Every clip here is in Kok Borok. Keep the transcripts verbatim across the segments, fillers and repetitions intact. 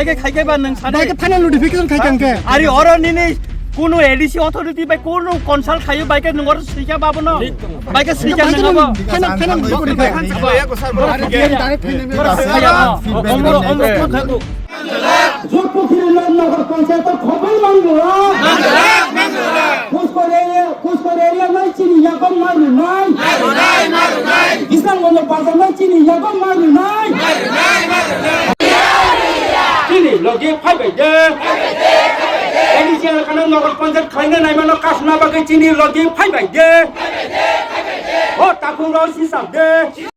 Bai khe khai khe ba nwng sadi. Bai khe final notification khai kang khe. Ari oro nini kunu A D C authority bai kunu consult khayo bai khe nwng oro sika ba bono. Bai khe sika final, nwng abo. Final, final notification. Direct final. Omro, omro, Jotpokiri Nagar Panchayat khoboi manglak. Puskor area, Puskor area nai chini yago maru nai. Maru nai, maru nai. Bisang Bondo bazar nai chini yago maru nai. Maru nai, maru nai. Chini logi phai bai de. Phai bai de, phai bai de. N D C R kana Nagar Panchayat khlaina naimano kasna bagwi chini logi phai bai de. Phai bai de, phai bai de. O takhuk rok sisa de.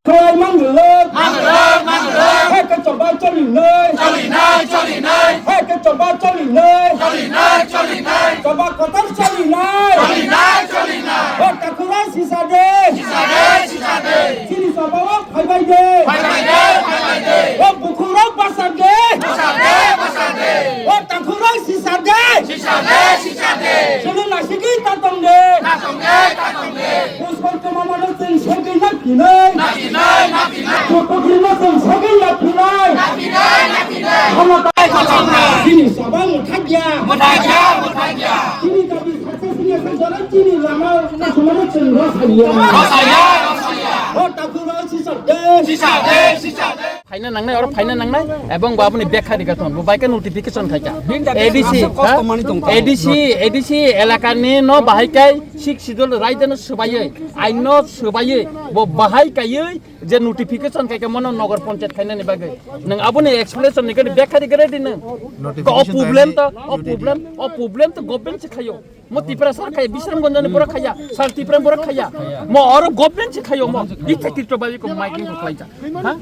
Khlai manglak. Manglak, manglak. Hai khe choba cholinai. Cholinai, cholinai. Hai khe choba cholinai. Cholinai, cholinai. Choba kotor cholinai. Cholinai, cholinai. O takhuk rok sisa de. Sisa de, sisa de. Chini choba o phai bai de. Phai bai de, phai bai de. O bukhuk rok basa de. Basa de, basa de. O takhuk rok sisa de. Sisa de, sisa de. Chwng naisingwi ta tong de. Ta tong de, ta tong de. Puskor kwmamano chwng segwi na phinai. Na phinai, na phinai. Pukrino chwng segwi na phinai. Na phinai, na phinai. Hamo ta chini choba mwthakya. Mwthakya, mwthakya. Chini dabi success ni jora chini lama kasumano chwng rosaya. Rosaya, rosaya. O takhuk rok sisa de. Sisa de, sisa de. Phaina nangnai, oro phaina nangnai, ebong bo aboni bekha rikha thon, bo bai khe notification khai kha. A D C, ha? A D C, A D C elaka ni no bahai kai Sixth Schedule raida no swbaiwi, ain no swbaiwi, bo bahai kaiwi je notification khai kha mono Nagar Panchayat khainani bagwi. Nwng aboni explanation ni gani bekha rikha ready nwng. Notification o problem to, o problem, o problem to government se khayo. Mo Tiprasa khai, Bisramganj ni borok khaya, sal Tipra borok khaya. Mo oro government se khayo mo. Ichakirito bai ko miking ko khlaija. Ha?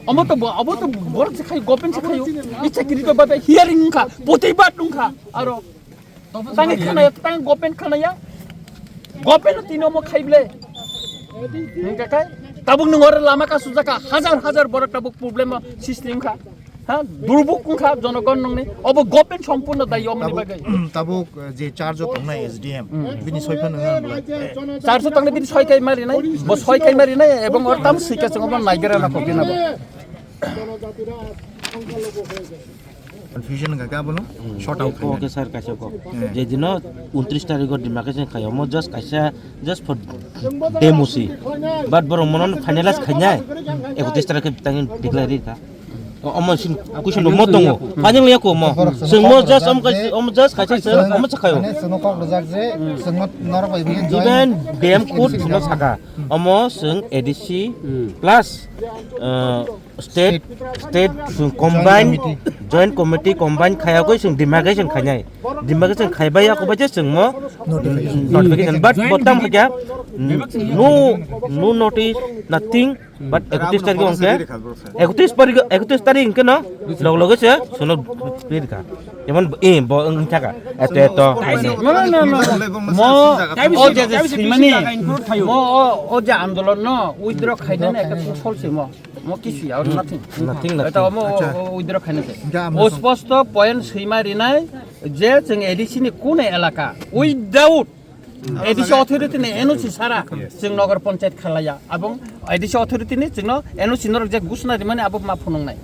Omo to bo, obo to borok se khayo, government se khayo. Ichakirito bai hearing wngkha, protibad wngkha. Aro tang khana ya, tang government khana ya. Government tino mo khaible. Wngkha khai. Tabuk nung oro lama kasu jaka, hajar hajar borok tabuk problem system wngkha. Ha, durbuk wngkha jonogon nongni. Obo government sompurno dayi omoni bagwi. Tabuk, tabuk, eh, je charge o tongnai S D M, hmm, bini soi phano wngkha bwlai. Charge o tongnai bini soi kai mari nai, bo soi kai mari nai, ebong or tam sika chwng obo naigra na kokina bo. Confusion wngkha khe abono sort out khainai. Okay, sir, kaisa kok. Hmm. Je dino untris tarikh o demarcation khai, omo just kaisa, just for demo si. But borok mono finalize khainai, ekotris tarikh khe bitangni declare rikha. O-, omo sin question bo mo tongo. Pajeng liya ko mo. Sing mo just om kai, om just kai sing, om sa kayo. Mane sino kok rojak je, sing mo norok bai bini join. Even D M code sino saka. Omo sing A D C plus, eh, state, state sing combine, joint committee combine khaya koi sing demarcation khainai. Demarcation khaibai ako baje sing mo notification. But botam hakya, no, no notice, nothing. But ekotris tarikh wngkhe, ekotris tarikh, ekotris tarikh wngkhe no log loge se sono pirkha. Jemon, eh, bo wng thaka. Eto, eto. No, no, no, no. Mo, o je, je, simani, mo, o, o je andolon no withdraw khainani ekta sol se mo. Mo kisi, or nothing. Nothing, nothing. Eta mo, o, o, withdraw khainani se. O sposto point sima rinai je chwng A D C ni kune elaka without A D C authority ni N O C sara chwng Nagar Panchayat khalaya. Abong A D C authority ni chwngno N O C norok je gusna rimani abo ma phunuknai.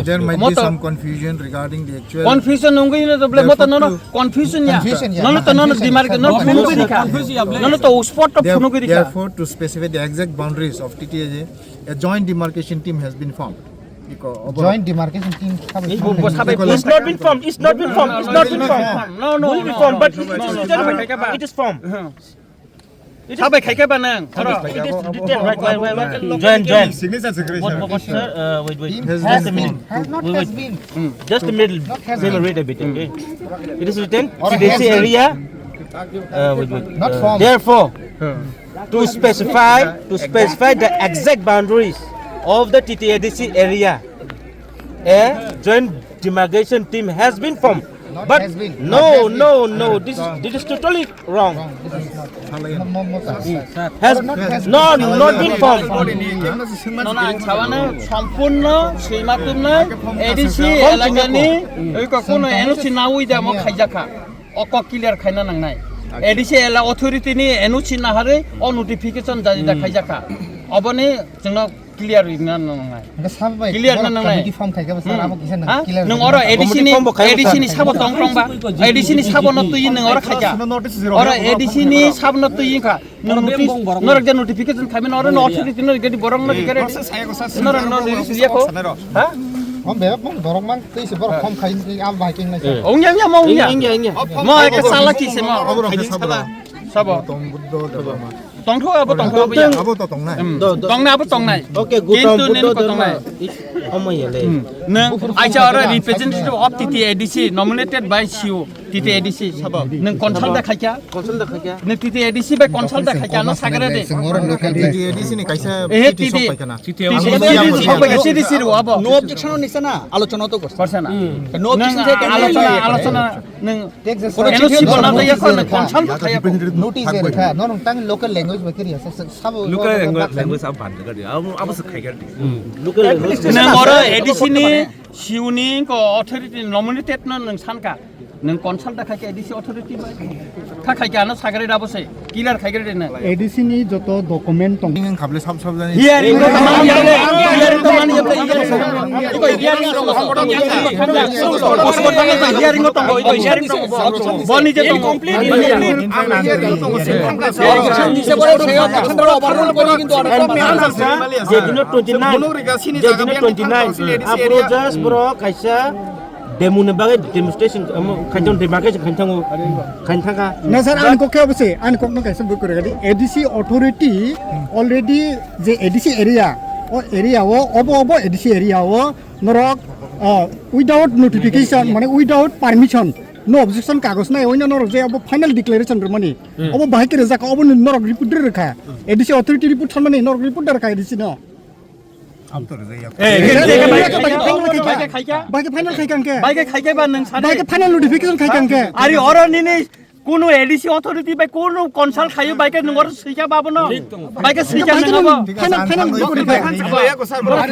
There might be some confusion regarding the actual. Confusion wngwi no ble mo to nono confusion ya. Confusion ya. Nono to nono demarcation no phunukwi rikha. Nono to spot to phunukwi rikha. Therefore, to specify the exact boundaries of T T A J, a joint demarcation team has been formed. Joint demarcation team. It's not been formed. It's not been formed. It's not been formed. No, no, will be formed, but it is written. It is formed. Sabai khai khe ba nang? It is written, right, right, right, right. Join, join. Signature, signature. What, what, what, sir? Uh, wait, wait. Has been. Has not has been. Just a minute. Not has been. Let me read a bit, okay? It is written, T T A D C area. Uh, wait, wait. Not formed. Therefore, to specify, to specify the exact boundaries of the T T A D C area, a joint demarcation team has been formed. But has been. No, no, no. This is, this is totally wrong. Wrong. This is not. Has not, not been formed. Nono ang sabano sompurno Swimatumno A D C elakani oi kokno N O C nawi da mo khaijakha. O kok clear khaina nangnai. A D C ela authority ni N O C naharwi o notification jari da khaijakha. Oboni chwngno clear wngna nangnai. Hingke sabo bai clear borok na nangnai. Committee form khaikhe bo sir, abo kisa nang clear nang oro A D C ni, A D C ni sabo tong tong ba? A D C ni sabo no twi nang oro khaikha. Oro A D C ni sabo no twi kha. Nang notice, norok je notification khaimani oro no authority no gadi borok no gadi. Norok no notice ya ko. Ha? Om be mong borok mang twi se borok form khai ni am bai king nai. Ong ya ya mong ya. Mo eke sala ki se mo. Sabo. Tongtho abo tongtho abo ya. Abo to tongnai. Tongnai abo tongnai. Okay, Gautam Buddha tongnai. Omo ya le. Nang aja oro representative of T T A D C nominated by C O T T A D C sabo. Nang consult da khaikya? Consult da khaikya? Nang T T A D C bai consult da khaikya no sagare de. T T A D C ni kaisa T T A D C ni kaisa T T A D C ni kaisa T T A D C ro abo. No objection ni sana alochona to korsa. Korsa na. No objection alochona alochona. Nang N O C bo na ya ko consult khaikya. Notice rikha, no nung tang local language bai kiri asa sabo. Local language abo ban kari. Abo abo se khaikya. Local language. Nang oro A D C ni C O ni ko authority nominated no nang sanka. Nang consult da khaikya A D C authority bai. Kha khaikya ano sagare da bo se. Clear khaikya de na. A D C ni joto document tong. Nang khable sab sab jani. Hearing no tong mani ya le. Hearing tong mani ya le. Iko hearing tong. Iko hearing tong. Iko hearing tong. Boni je tong. Complete. Jedino twenty nine, jedino twenty nine, apro just bro kaisa demo ni bagwi demonstration, um, khaitong demarcation khaitong, khaitong kha. Na sir, ani kok khe obose, ani kok no kaisa bui kore gadi. A D C authority already je A D C area, o area o, obo obo A D C area o norok, uh, without notification, mane without permission, no objection kagos nai, oino norok je obo final declaration rwmani, obo bahai khe rwjak, obo norok report rwkha, A D C authority report sanmani norok report rwkha A D C no. Bai khe final khai kha hwnkhe? Bai khe khai kha ba nwng sani? Bai khe final notification khai kha hwnkhe? Ari oro nini kunu A D C authority bai kunu consult khayo bai khe nwng oro swi kha ba bono? Bai khe swi kha nwng abo? Final, final report khai kha.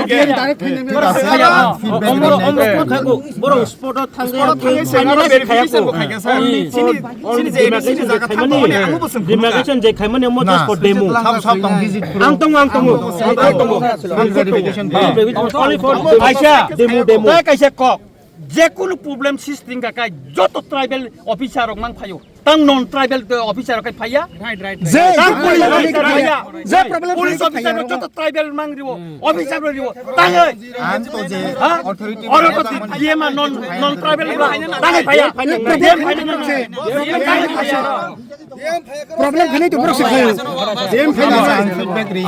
Direct final. Borok spot o thangwi verification je khaimani, demarcation je khaimani omo just for demo. Ang tongo, ang tongo, ang tongo. Only for demo, demo. Kaisa kok, je kunu problem system ka kai joto tribal officer rok mang phaio. Tang non tribal officer rok kai phaiya. Tang police officer phaiya. Je problem police officer rok joto tribal mang riwo, officer rok riwo. Tang oi. Ang to je authority oro to D M a non, non tribal ba. Tang phaiya. D M phaiya. Tang phaiya. Problem khanai to borok se khayo. D M phaiya. Feedback ri.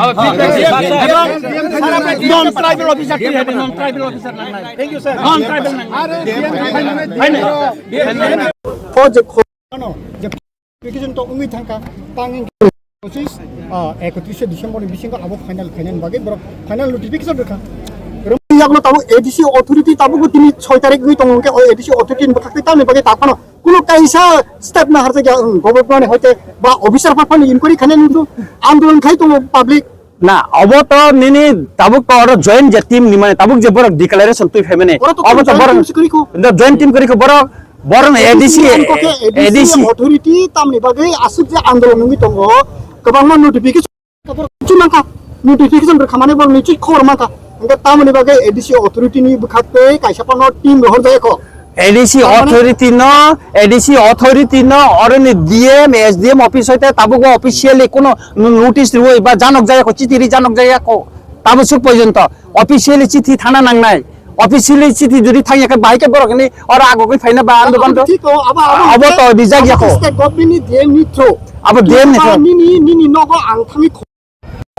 Non tribal officer, non tribal officer. Thank you sir. Non tribal. O je Ano, je application to wngwi thangkha, tang wngkha pochis, ah, ekotris December ni bisingo abo final khainani bagwi borok final notification rwkha. Rwmani yakno tabuk A D C authority tabukbo tini soi tarik wngwi tongo, hwnkhe o A D C authority ni bwkhak tei tamni bagwi tak phano kuno kaisa step naharjakya, wng, government ni hoite ba officer pha phano inquiry khainani wngkha, andolon khai tongo public. Na, obo to nini tabuk to oro join je team ni mane tabuk je borok declaration twi phaimani. Oro to obo to joint borok team sikri ko. Do join team kori ko borok, borok ni A D C, A D C, A D C authority tamni bagwi aswk je andolon nungwi tongo. Kwbangma notification borok chumangkha. Notification rwkha mane borok ni chik khobor mankha. Hingke tamoni bagwi A D C authority ni bwkhak tei kaisa phano team rohor jaya kho. A D C authority no, A D C authority no, oroni D M, S D M office hoite tabuk officially kuno notice riwi ba janok jaya ko, chiti ri janok jaya ko. Tamo suk porjonto officially chithi thana nangnai. Officially chithi jodi thangya khe bahai khe borok ni oro agogwi phaina ba ando bando. Thik o, abo, abo Abo hwnkhe to rijak ya abo ko. State government ni D M ni through. Abo D M ni through. Nini, nini nogo ang thangwi kho-,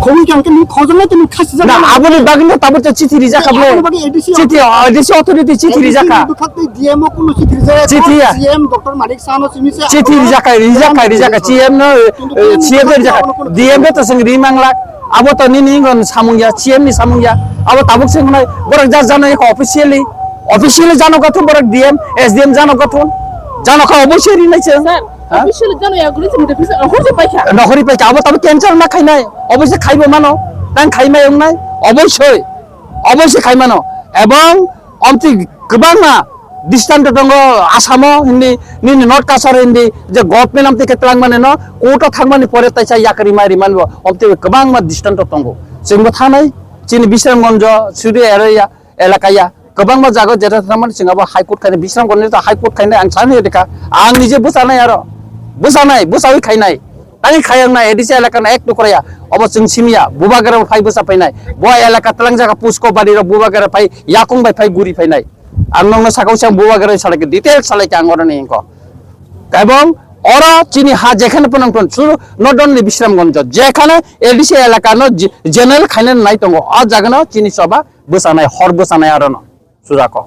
khogwi kang khe nini khojol nai tini khasi jak. Na, aboni bagwi no tabuk to chithi rijak kha bole. Aboni bagwi A D C chithi, authority. A D C authority chithi A D C rijak kha. Ni bwkhak tei D M o kuno chithi rijak kha. Chithi ya. C M Doctor Manik Saha no simi se chithi abo rijak kha, rijak kha, rijak kha. Kintu C M no, kintu eh, C M no rijak kha. Abono kuno D M no to sing ri manglak. Abo to nini ngon samung ya, C M ni samung ya. Abo tabuk se hwnai borok ja jano ya officially. Officially jano gathun borok D M, S D M jano gathun. Jano kha obosai rinai se. Sir, ha? Officially jano ya guri se notification nokhori se paikha. Nokhori paikha. Abo tabuk cancel ma khainai. Obosai khaibo mano. Tang khaimai wngnai. Obosai. Obosai khaimano. Ebong omti kwbangma distance tongo Asamo hindi nini North Cachar hindi je government amtwi khe twlangmani no court o thangmani pore taisa yakari mai rimani bo omtwi kwbangma distance tongo. Chwngbo thanai chini Bisramganj Suri area elaka ya kwbangma jaga jeta thangmani chwng abo High Court khainai Bisramganj ni to High Court khainai ang sani rikha ang nije bwchanai aro bwchanai bwchawi khainai. Tani khayang na A D C elaka na ek tukra ya. Obo chwng simi ya. Bubagra phai bwsa phainai. Bo elaka twlang jaga Pusko bari rok Bubagra phai yakung bai phai guri phainai. Ang nokno sakau siang Bubagra salai ke detail salai ke ang oro ni ingko. Kaibong oro chini ha jekhane ponang ton suru not only Bisramganj jekhane A D C elaka no je-, general khainai nai tongo. O jaga no chini soba bwsanai hor bwsanai aro no. Sujako.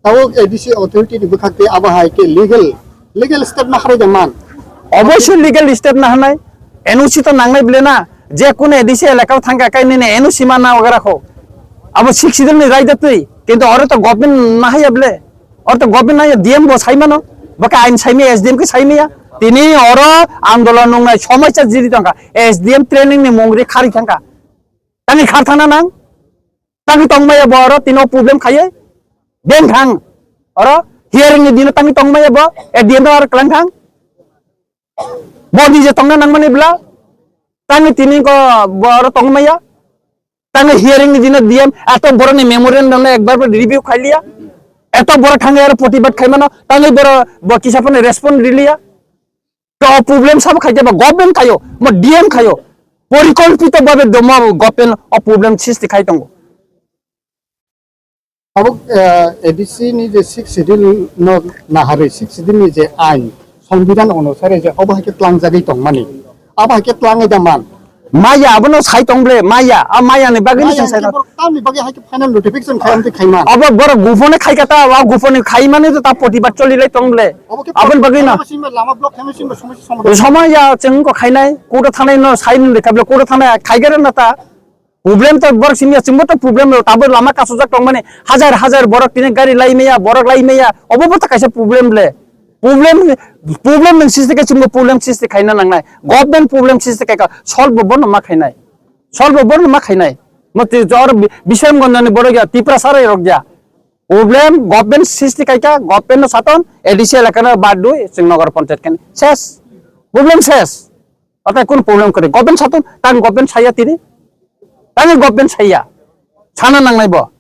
Tabuk A D C authority ni bwkhak tei abo hai khe legal, legal step ma kharwi da man. Obosoi legal step na hanai, N O C to nangnai bile na, je kuno A D C elaka o thangkha kai nini N O C ma na ogra kho. Abo Sixth Schedule ni raida twi, kintu oro to government na haya bile. Oro to government na ya D M bo sai mano, baka ain sai mi S D M ke sai mi ya. Tini oro andolon nungnai somai cha jiri tongkha, S D M training ni mungri khari thangkha. Tani khar thana nang. Tangwi tongmaya bo oro tino problem khaye. Beng thang. Oro hearing ni dino tangwi tongmaya bo. A D M oro klang thang. Bo nije tongna nangmani bla. Tangwi tini ko bo oro tongmaya. Tangwi hearing ni dino D M ato boroni memorandum no ekbar bo review khailiya. Eto boro thangwi aro protibad khaimano. Tangwi boro bo kisa phano respond riliya. To problem sabo khaijaba government khayo, mo D M khayo, porikolpito bhabe domo government o problem sristi khai tongo. Abo, eh, A D C ni je Sixth Schedule no naharwi Sixth Schedule ni je ain, Songbidan onusare je obo hai khe tlangjagwi tongmani, abo hai khe tlangwi da man. Maya abono sai tong ble, maya, a maya ni bagwi ni Maya sai hwnkhe sai. Borok tamni bagwi hai khe final notification khai amtwi khai man. Abo borok gufone khai kata, a gufone khai mani to ta protibad choli lai tong ble. Obo khe aboni bagwi na. Lama sima, lama block khai mani sima, somosya somadhan. Somaya chwng ko khainai, kudo thanai no sai ni lekha ble, kudo thanai khai gare na ta. Problem to borok simi ya, chwngbo to problem lo, tabo lama kasujak tong mani, hajar hajar borok tini gari lai maya, borok lai maya, obo bo to kaisa problem ble. Problem, problem nung sisti khe chwngbo problem sisti khaina nangnai. Government problem sisti khaika solve bo bono ma khainai. Solve bo bono ma khainai. Moti jor bi-, Bisramganj ni borok ya, Tiprasa rok ya. Problem government sisti khaika, government no saton, A D C elaka no bad dui, chwng Nagar Panchayat khen. Ses. Problem ses. Otai kun problem kore. Government saton, tang government saya tini. Tang government saya. Sana nangnai bo.